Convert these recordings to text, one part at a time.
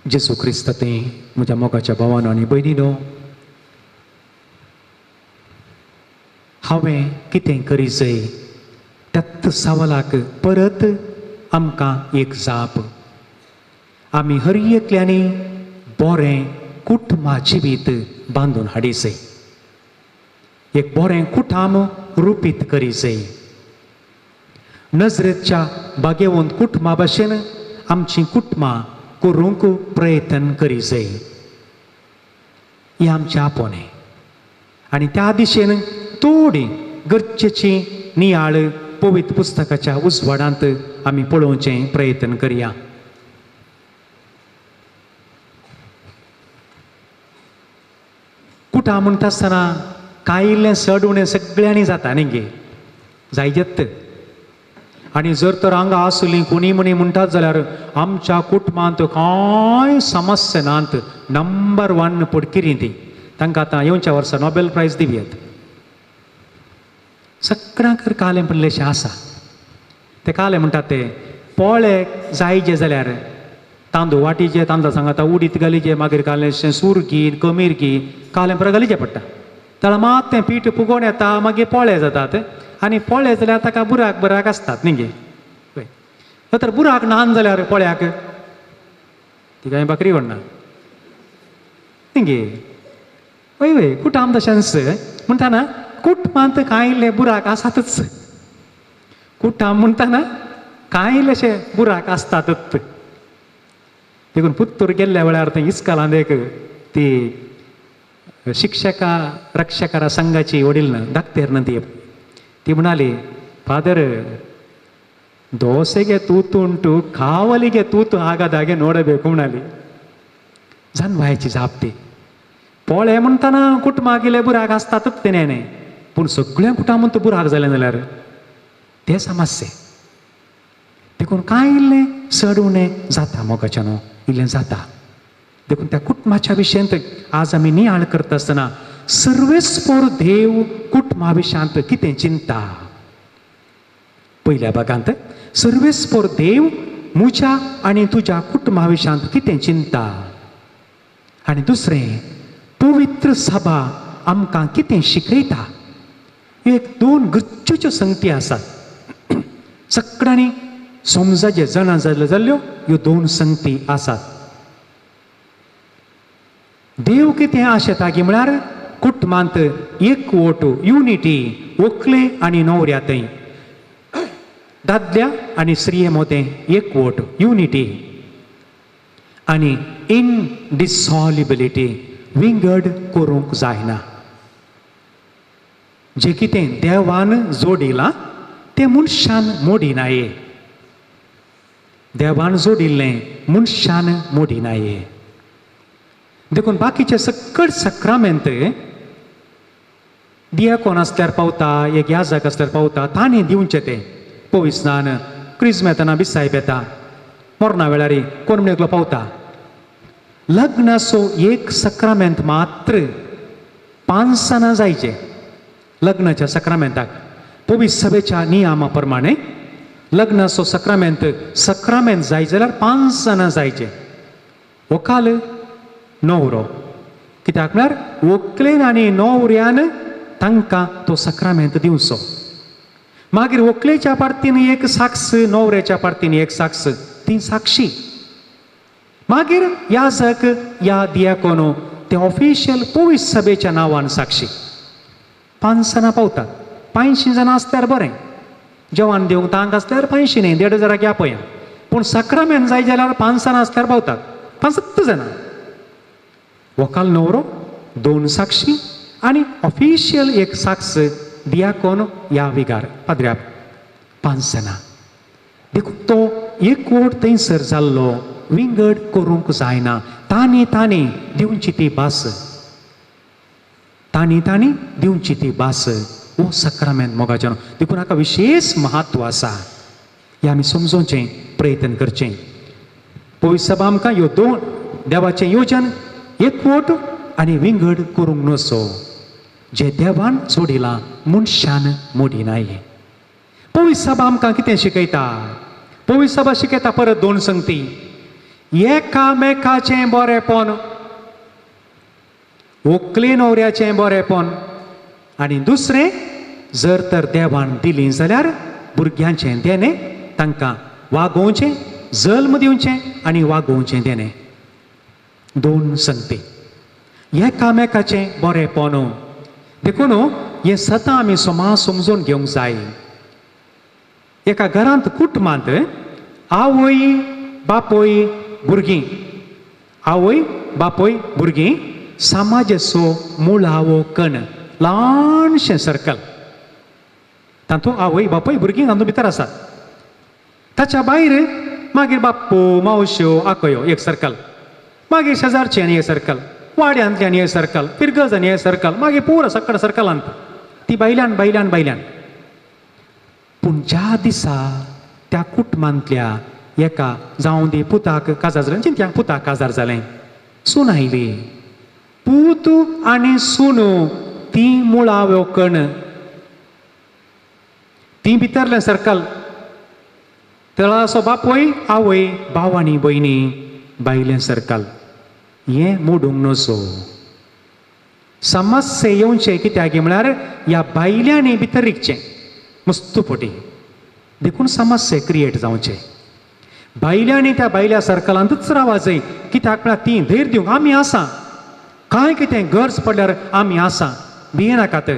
जेजू क्रिस्त ते म्हज्या मोगाच्या भावानो आनी भयणीनो, हांवें कितें करी जाय त्याच सवालाक परत आमकां एक जाप. आमी हर एकल्यांनी बरें कुटुंबा जिवीत बांदून हाडी जाय, एक बरें कुटाम रुपीत करी जाय. नजरेच्या बागेवंत कुटुंबा भाशेन आमचीं कुटुंबां करूंक प्रयत्न करी जाय. हें आमचें आपोवणें आनी त्या दिशेन थोडी गरजेची नियाळ पवित्र पुस्तकाच्या उजवाडांत आमी पळोवचें प्रयत्न करया. कुटां म्हणटा आसतना कांय इल्लें चड उणें सगळ्यांनी जाता न्ही गे, जायजेत. आनी जर तर हांगा आसली कोणी म्हणी म्हणटात जाल्यार आमच्या कुटुंबांत कांय समस्या नात, नंबर 1 पडकिरी ती, तांकां आतां येवच्या वर्सा नोबेल प्रायज दिवयेत. सगळ्यांक कालें पडलेशें आसा. ते कालें म्हणटात ते पोळे जायजे जाल्यार तांदूळ वाटीचे, तांदळा सांगाता उडीत घालीचे, मागीर कालें सुरगी कमीरगी कालें परत घालीचें पडटा. जाल्यार मात तें पीठ फुगोवन येता, मागीर पोळे जातात आनी पोळे जाल्यार ताका बुराक बुराक आसतात न्ही गे. पळय तर बुराक नान जाल्यार पोळ्याक ती कांय भाकरी कोणना न्ही गे. हय हय, कुटाम तशेंच म्हणटाना कुटुंबांत कांय इल्ले बुराक आसातच. कुटाम म्हणटाना कांय इल्लेशे बुराक आसतातच. देखून पुत्तूर गेल्ल्या वेळार थंय इस्कालांत एक ती शिक्षका रक्षकारा संघाची वडील ना धाकटेर ना ती, ती म्हणाली, फादर ದೋಸೆಗೆ ತೂತು ಉಂಟು, ಕಾವಲಿಗೆ ತೂತು ಆಗದಾಗೆ ನೋಡಬೇಕು म्हणाली. जनवायची जाप ती. पोळे म्हणटाना कुटुंबाक बुराक आसतातच तेणे, पूण सगळ्या कुटुंबांत बुराक जालें जाल्यार ते समस्ये. देखून कांय इल्लें चड उणें जाता मोगाच्यान, इल्लें जाता. देखून त्या कुटुंबाच्या विशयांत आज आमी नियाळ करता आसतना सर्वेस्पोर देव कुटुंबा विशयांत कितें चिंता. पयल्या भागांत सर्वेस्पोर देव म्हज्या आनी तुज्या कुटुंबा विशयांत कितें चिंता, आनी दुसरें पवित्र सभा आमकां कितें शिकयता. एक दोन गरजेच्यो संगती आसात. सगळ्यांनी समजाचे जाणा जाल्यो जाल्ल्यो ह्यो दोन संगती आसात. देव कितें आशेता की म्हळ्यार कुटुंबांत एकवट, युनिटी, व्हंकले आनी न्हवऱ्या थंय, दादल्या आनी स्त्रिये मदें एकवट, युनिटी आनी इनडिसॉलिबिलिटी, विंगड करूंक जायना. जें कितें देवान जोडिलां तें मनशान मोडिनाये, देवान जोडिल्लें मनशान मोडिनाये. देखून बाकीचे सकळ सक्रामेंत दियाकोन आसल्यार पावता, एक याजक आसल्यार पावता, तांणी दिवचें तें पविस्नान, क्रिज्म येतना बिसायब येता, मरणा वेळार कोण म्हण एकलो पावता. लग्नाचो एक सक्रामेंत मात्र 5 जाणां जायचे लग्नाच्या सक्रामेंताक. पवित्र सभेच्या नियमा प्रमाणे लग्नाचो सक्रामेंत सक्रामेंत जाय जाल्यार 5 जाणां जायचे. व्हंकल न्हवरो, कित्याक म्हळ्यार व्हंकलेन आनी न्हवऱ्यान तांकां तो सक्रामेंत दिवचो. मागीर व्हंकलेच्या पार्तीन एक साक्ष, न्हवऱ्याच्या पार्तीन एक साक्ष, ती साक्षी. मागीर याजक या दियाकोनो ते ऑफिशियल पवित्र सभेच्या नांवान साक्षी. 5 जाणां पावतात. 500 जाणां आसल्यार बरें, जेवण दिवंक तांक आसल्यार 500 न्ही, 1,500 घ्या पळया. पूण सक्रामेंत जाय जाल्यार 5 जाणां आसल्यार पावतात, 5-7 जाणां. व्हंकल न्हवरो, 2 साक्षी आनी ऑफिशियल एक साक्ष दियाकोन या विगार पाद्र्याप, 5 जाणां. देखून तो एकवट थंयसर जाल्लो विंगड करूंक जायना. तांणी तांणी दिवची ती भास, तांणी तांणी दिवची ती भास हो सक्रामेंत मोगाचें. देखून हाका विशेश महत्व आसा, हें आमी समजोवचें प्रयत्न करचें. पवित्र सभा आमकां ह्यो दोन देवाचें योजन एकवट आनी विंगड करूंक नसो, जे देवान जोडिलां मनशान मोडिनाय. पवित्र सभा आमकां कितें शिकयता? पवित्र सभा शिकयता परत दोन संगती. एकामेकाचें बरेंपण, व्हंकले न्हवऱ्याचें बरेंपण, आनी दुसरें जर तर देवान दिली जाल्यार भुरग्यांचें देणें, तांकां वागोवचें, जल्म दिवचें आनी वागोवचें देणें. दोन संगती, एकामेकाचें बरेंपण. देखून हें सदां आमी समाज समजून घेवंक जाय. एका घरांत कुटुंबांत आवय बापूय भुरगीं, आवय बापूय भुरगीं समाजाचो मुळावो कण, ल्हानशें सर्कल, तातूंत आवय बापूय भुरगीं तातूंत भितर आसात. ताच्या भायर मागीर बाप्पू मावश्यो आकयो एक सर्कल, मागीर शेजारचें आनी एक सर्कल, वाड्यांतलें आनी एक सर्कल, फिरगज आनी एक सर्कल, मागीर पुरो सगळ्या सर्कलांत ती भायल्यान भायल्यान भायल्यान. पूण ज्या दिसा त्या कुटुंबांतल्या एका जावं दी पुताक काजार जालें, चिंत्या पुताक काजार जालें, सून आयली, पूत आनी सून ती मुळाव्यो कण, ती भितरलें सर्कल, तळाचो बापूय आवय भाव आनी भयणी भायलें सर्कल. हें मोडूंक नजो. समस्या येवचें कित्याक म्हळ्यार ह्या भायल्यांनी भितर रिगचें मस्त फटी, देखून समस्या क्रिएट जावचें. भायल्यांनी त्या भायल्या सर्कलांतूच रावा जाय, कित्याक म्हळ्यार ती धैर्य दिवंक आमी आसा, कांय कितें गरज पडल्यार आमी आसा, भियेनाकात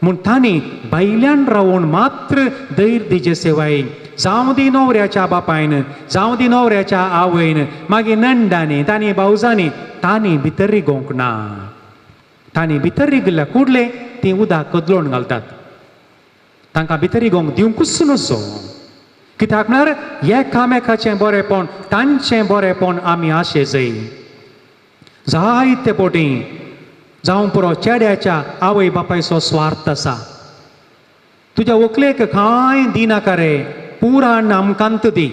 म्हूण तांणी भायल्यान रावून मात्र धैर्य दिजे सेवाय. जावं दी न्हवऱ्याच्या बापायन, जावं दी न्हवऱ्याच्या आवयन, मागीर नंडांनी, तांणी भावजांनी, तांणी भितर रिगोवंक ना. तांणी भितर रिगिल्ल्या कुडले ती उदक कदलोवन घालतात, तांकां भितर रिगोवंक दिवंकूच नजो. कित्याक म्हळ्यार एकामेकाचें बरेंपण, तांचें बरेंपण आमी आशे जाय. जायते पोटी जावं पुरो चेड्याच्या आवय बापायचो स्वार्थ आसा, तुज्या व्हंकलेक कांय दिनाका रे, पुराण आमकांत दी,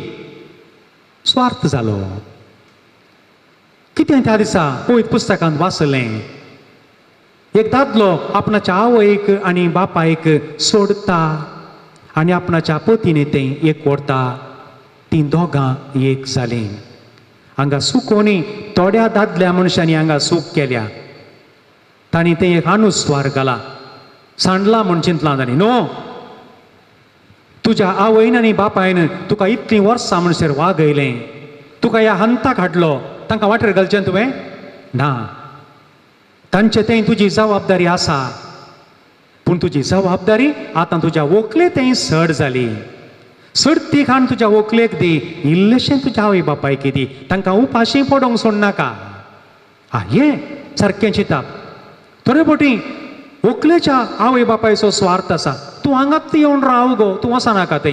स्वार्थ जालो. कितें त्या दिसा पवित्र पुस्तकांत वाचलें, एक दादलो आपणाच्या आवयक आनी बापायक सोडता आनी आपणाच्या पतीने तें एक व्हरता, तीं दोगां एक जालीं. हांगा सुकोनी थोड्या दादल्या मनशांनी हांगा सूख केल्या, तांणी तें एक अनुस्वार घाला, सांडला म्हूण चिंतलां तांणी. न्हू, तुज्या आवयन आनी बापायन तुका इतलीं वर्सां म्हणसर वागयलें, तुका ह्या हंताक हाडलो, तांकां वाटेर घालचें तुवें ना, तांचे तें तुजी जबाबदारी आसा. पूण तुजी जबाबदारी आतां तुज्या व्हंकले तें सड जाली, सड ती खाण तुज्या व्हंकलेक दी, इल्लेशें तुज्या आवय बापायक दी, तांकां उपाशी पडोवंक सोडनाका. आं, हें सारकें चिंतप. थोडे फावटी व्हंकलेच्या आवय बापायचो स्वार्थ आसा, तूं हांगाच येवन राव गो, तूं वचनाका थंय,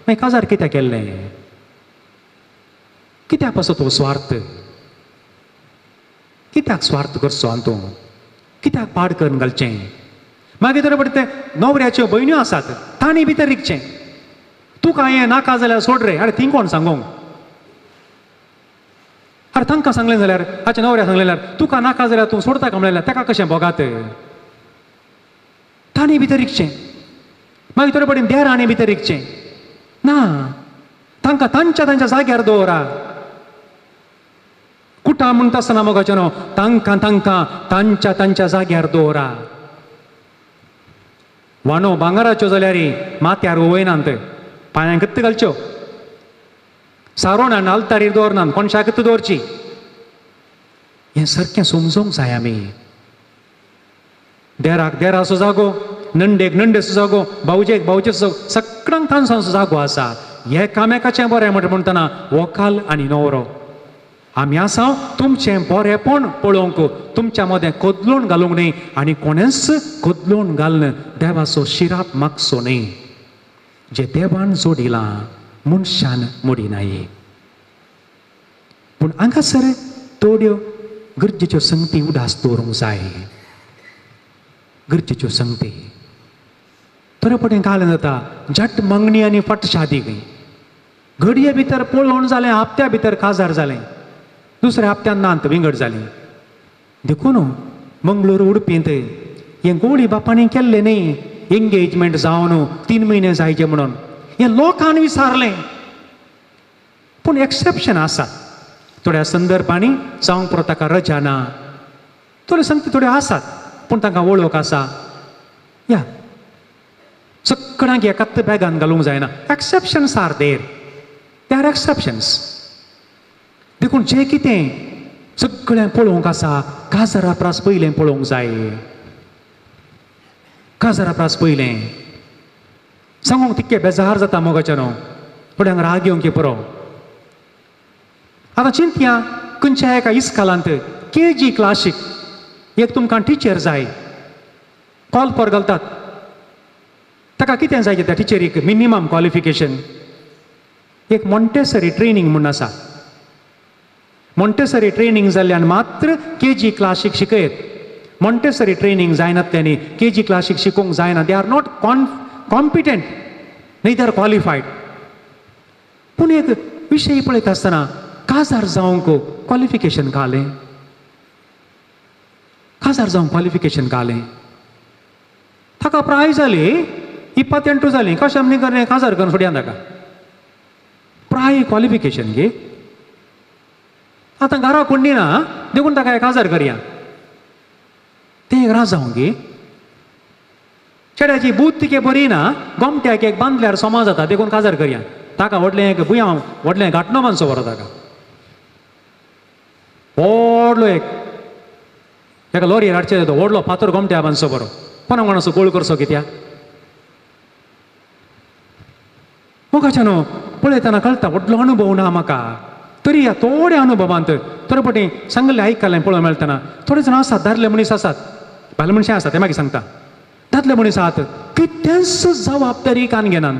मागीर काजार कित्याक केल्लें, कित्याक पासत हो स्वार्थ, कित्याक स्वार्थ करचो आनी तूं कित्याक पाड करून घालचें. मागीर थोडे फावटी ते न्हवऱ्याच्यो भयण्यो आसात, तांणी भितर रिगचें, तुका हें नाका जाल्यार सोड रे, आरे ती कोण सांगोंक, आरे तांकां सांगलें जाल्यार, हाच्या न्हवऱ्या सांगलें जाल्यार तुका नाका जाल्यार तूं सोडता का म्हणल्यार ताका कशें भोगात, तांणी भितर रिगचें. मागीर थोडे फावटी देरांनी भितर रिगचें ना, तांकां तांच्या तांच्या जाग्यार दवरा. कुटां म्हणटा आसतना मोगाचें न्हू, तांकां तांकां तांच्या तांच्या जाग्यार दवरा. वाणो भांगराच्यो जाल्यार माथ्यार वयनात, पांयांकच घालच्यो, सारोणान आल्तारीर दवरनात, कोणशाकच दवरची. हें सारकें समजूंक जाय आमी. देराक देराचो जागो, नंडेक नंडेचो जागो, भावजेक भावजेचो जागो, सगळ्यांक तांचो जागो आसा. एकामेकाचें बरें म्हणटना व्हंकल आनी न्हवरो आमी आसा तुमचें बरेंपण पळोवंक, तुमच्या मदें कदलोवन घालूंक न्हय आनी कोणेंच कदलोवन घालून देवाचो शिराप मागचो न्हय. जे देवान जोडिलां मनशान मोडिनाय. पूण हांगासर थोड्यो गरजेच्यो संगती उदास दवरूंक जाय, गरजेच्यो संगती. थोडे फावटी घालून जाता झट मागणी आनी फट शादी, घडये भितर पळोवन जालें, हप्त्या भितर काजार जालें, दुसऱ्या हप्त्यान नात विंगड जालीं. देखून मंगळूर उडपींत हें गोळी बापांनी केल्लें न्ही, एंगेजमेंट जावन 3 म्हयने जायचे म्हणून हें लोकान विचारलें. पूण एक्सेप्शन आसा, थोड्या संदर्भांनी जावंक पुरो ताका रजा ना, थोड्यो संगती थोड्यो आसात पूण तांकां वळख आसा. या सगळ्यांक एकाच बॅगान घालूंक जायना. Exceptions are there, they are exceptions. देखून जें कितें सगळें पळोवंक आसा काजारा प्रास पयलें पळोवंक जाय, काजारा प्रास पयलें सांगूंक तितकें बेजार जाता मोगाचें न्हू, थोड्यांक राग येवंक पुरो. आतां चिंतया खंयच्या एका इस्कालांत के जी क्लासीक एक तुमकां टिचर जाय, कॉल फॉर घालतात. ताका कितें जाय त्या टिचरीक मिनिमम क्वॉलिफिकेशन एक मॉन्टेसरी ट्रेनींग म्हूण आसा. मॉन्टेसरी ट्रेनींग जाल्ल्यान मात्र के जी क्लासीक शिकयत. मॉन्टेसरी ट्रेनींग जायनातल्यांनी के जी क्लासीक शिकोवंक जायना. They are not competent, neither qualified. पूण एक विशय पळयता आसतना काजार जावंक क्वॉलिफिकेशन घालें, काजार जावंक क्वॉलिफिकेशन घालें. ताका प्राय जाली 28 जाली, कशें आमी करें काजार करून फुड्यान ताका प्राय क्वॉलिफिकेशन गे. आतां घरा कोण ना देखून ताका काजार करया, तें एक राजांव गे. चेड्याची बूत तिके बरी ना, गोमट्याक एक बांदल्यार सोमा जाता देखून काजार करया. ताका व्हडलें एक बुयांव व्हडलें घाटणो बांदचो बरो, ताका व्हडलो एक एका लॉरीर हाडचें तो व्हडलो फातर गोमट्या बांदचो बरो. कोणा कोणाचो गोळ करचो कित्याक मोगाच्या न्हू पळयतना कळटा व्हडलो अनुभव ना म्हाका, तरी ह्या थोड्या अनुभवांत थोडे पटी सांगलें आयकलें पळोवंक मेळटना थोडे जाण आसात दादले मनीस आसात, बायल मनशां आसात तें मागीर सांगता. दादले मनीस आसात कितेंच जबाबदारी कान घेनात,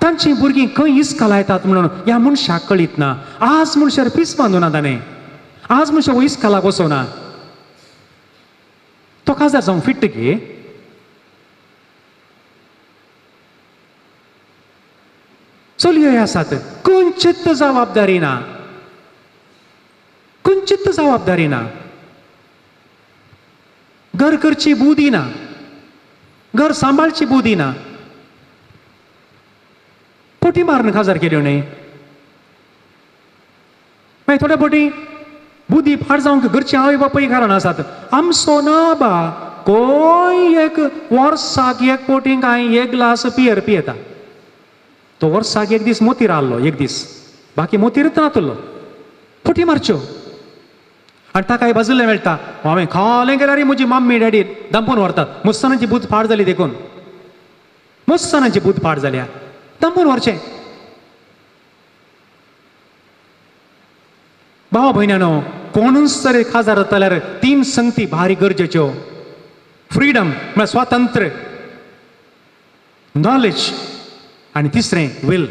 तांची भुरगीं खंय इस्काल येतात म्हणून ह्या मनशाक कळीत ना. आज मनशार पीस बांदूना ताणें, आज मनशाक इस्कालाक वचना, तो काजार जावंक फिट्ट गे. चलयो आसात खंयचीच जबाबदारी ना, खंयचीच जबाबदारी ना, घर करची बुद्धी ना, घर सांबाळची बुद्धी ना. पोटी मारून काजार केल्यो न्हय. मागीर थोडे पोटी बुद्धी फाट जावंक घरची आवय बापूय कारण आसात. आमचो ना बा खंय एक वर्साक एक पोटी कांय एक ग्लास पियर पियेता, तो वर्साक एक दीस मोतीर आहलो, एक दीस बाकी मोतीरच नातलो, पोटी मारच्यो. आनी ताकाय बाजुल्लें मेळटा, हांवें खालें गेल्यार म्हजी मम्मी डॅडी दांपून व्हरतात, मुस्तानाची बूद फाट जाली देखून, मुस्तानाची बूद फाट जाल्या दांपून व्हरचें. भाव भयण्यानो कोणूच तरी काजार जाल्यार तीन संगती भारी गरजेच्यो. फ्रिडम म्हळ्यार स्वातंत्र्य, नॉलेज आनी तिसरें will.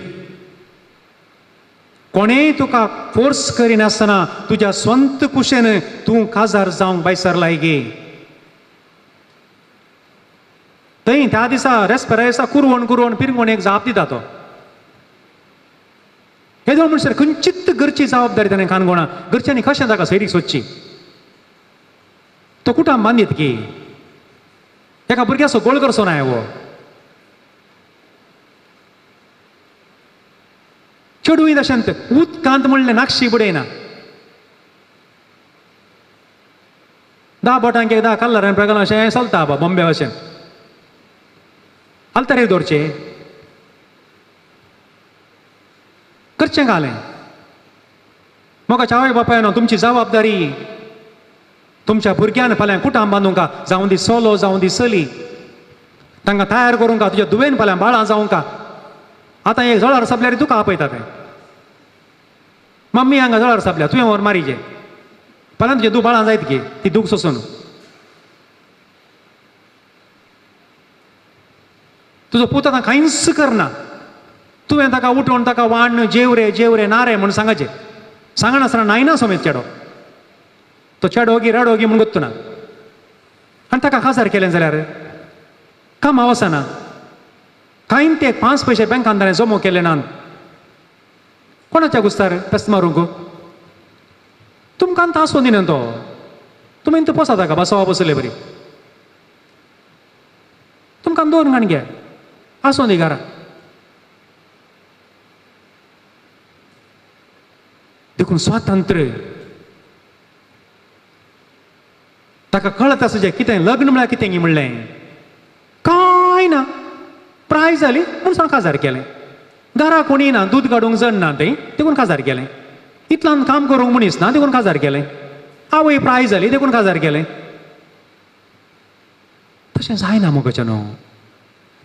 कोणेय तुका फोर्स करिनासतना तुज्या स्वंत कुशेन तूं काजार जावंक भायसरलाय गे. थंय त्या दिसा रेस्पेरा दिसा कुरवण कुरवण पिरंगण एक जाप दिता तो. हेदोळ म्हणसर खंयचीच घरची जबाबदारी ताणें कानगोणा, घरच्यांनी कशें ताका सैरीक सोदची, तो कुटाम बांदीत की एका भुरग्याचो गोळ करचो ना हो. चेडूंय तशेंच उदकांत म्हणलें नाक्षी बुडयना, 10 बोटांक एकदां कल्लरान प्रगल अशें चलता बा बॉम्बे भशेन आल्तारेर दवरचें करचें घालें. म्हाका आवय बापायनो तुमची जबाबदारी तुमच्या भुरग्यान फाल्यां कुटाम बांदूंका, जावं दी चलो जावं दी चली, तांकां तयार करूंका, तुज्या दुवेन फाल्यां बाळां जावंका. आतां एक जळार सापल्यार तुका आपयता तें, मम्मी हांगा जळार सापल्या तुवें व्हर मारीचे, फाल्यां तुजें दूख बाळां जायत गे ती दूख सोसून. तुजो पूत आतां कांयच करना, तुवें ताका उठोवन ताका वाण जेव रे जेव रे ना रे म्हूण सांगाचें, सांगनासतना नायना समेत चेडो, तो चेडो गी रडो गी म्हूण गोत्तू ना. आनी ताका काजार केलें जाल्यार कामा वचना, कांय ते 5 पयशे बँकान ताणें जमो केले नात, कोणाच्या गुस्तार पेस्त मारूंक तुमकां आसूं दिना तो, तुमी तो पोसा ताका बसवा बसले बरी, तुमकां 2 घाण घे आसूं दी घरा. देखून स्वातंत्र्य ताका कळत आसा जें कितें लग्न म्हळ्यार कितें गी म्हणलें कांय ना, प्राय जाली म्हूण सांग काजार केलें, घरा कोणी ना, दूद काडूंक जण ना तें देखून काजार केलें, इतल्यान काम करूंक मनीस ना देखून काजार केलें, आवय प्राय जाली देखून काजार केलें. तशें जायना मुगो न्हू.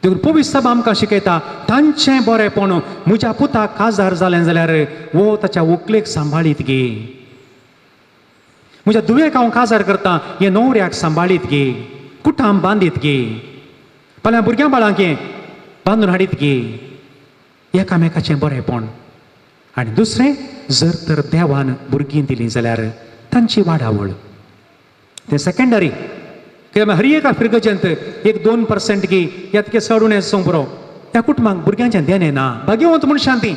देखून पवित्र सभा आमकां शिकयता तांचें बरेंपण. म्हज्या पुताक काजार जालें जाल्यार वो ताच्या व्हंकलेक सांबाळीत गे, म्हज्या धुवेक हांव काजार करता हे न्हवऱ्याक सांबाळीत गे, कुटाम बांदीत गे, फाल्यां भुरग्यां बाळांक हें बांदून हाडीत गे, एकामेकाचें बरेंपण. आनी दुसरें, जर तर देवान भुरगीं दिलीं जाल्यार तांची वाडावळ तें सेकेंडरी. कित्याक हर एका फिरगजेंत 1-2% गी ह्या तिके चड उणें आसूंक पुरो. ह्या कुटुंबांक भुरग्यांचें देणें ना. भाग्यवंत मनशां तीं,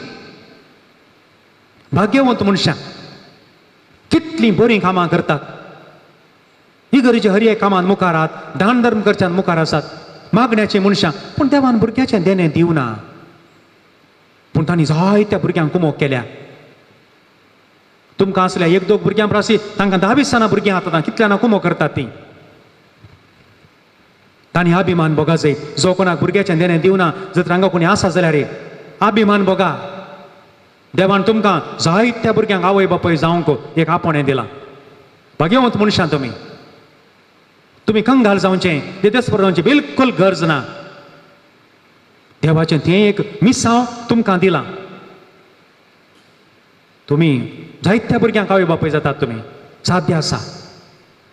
भाग्यवंत मनशां कितलीं बरीं कामां करतात, इगर्जे हर एक कामान मुखार आहात, दान धर्म करच्यान मुखार आसात, मागण्याचीं मनशां, पूण देवान भुरग्याचें देणें दिवना. पूण तांणी जायत्या भुरग्यांक कुमोक केल्या. तुमकां आसल्या 1-2 भुरग्यां प्रासी तांकां 10-20 जाणां भुरगीं आतां कितल्या जाणां कुमोक करतात तीं. तांणी अभिमान भोगा जाय. जो कोणाक भुरग्याचें देणें दिवना, जर हांगा कोणी आसा जाल्यार अभिमान भोगा. देवान तुमकां जायत्या भुरग्यांक आवय बापूय जावंक एक आपोणें दिलां. भाग्यवंत मनशां तुमी, तुमी कंगाल जावचें, देदेस्पर जावचें बिलकुल गरज ना. देवाचें तें एक मिसांव तुमकां दिलां. तुमी जायत्या भुरग्यांक आवय बापूय जातात, तुमी साध्य आसा.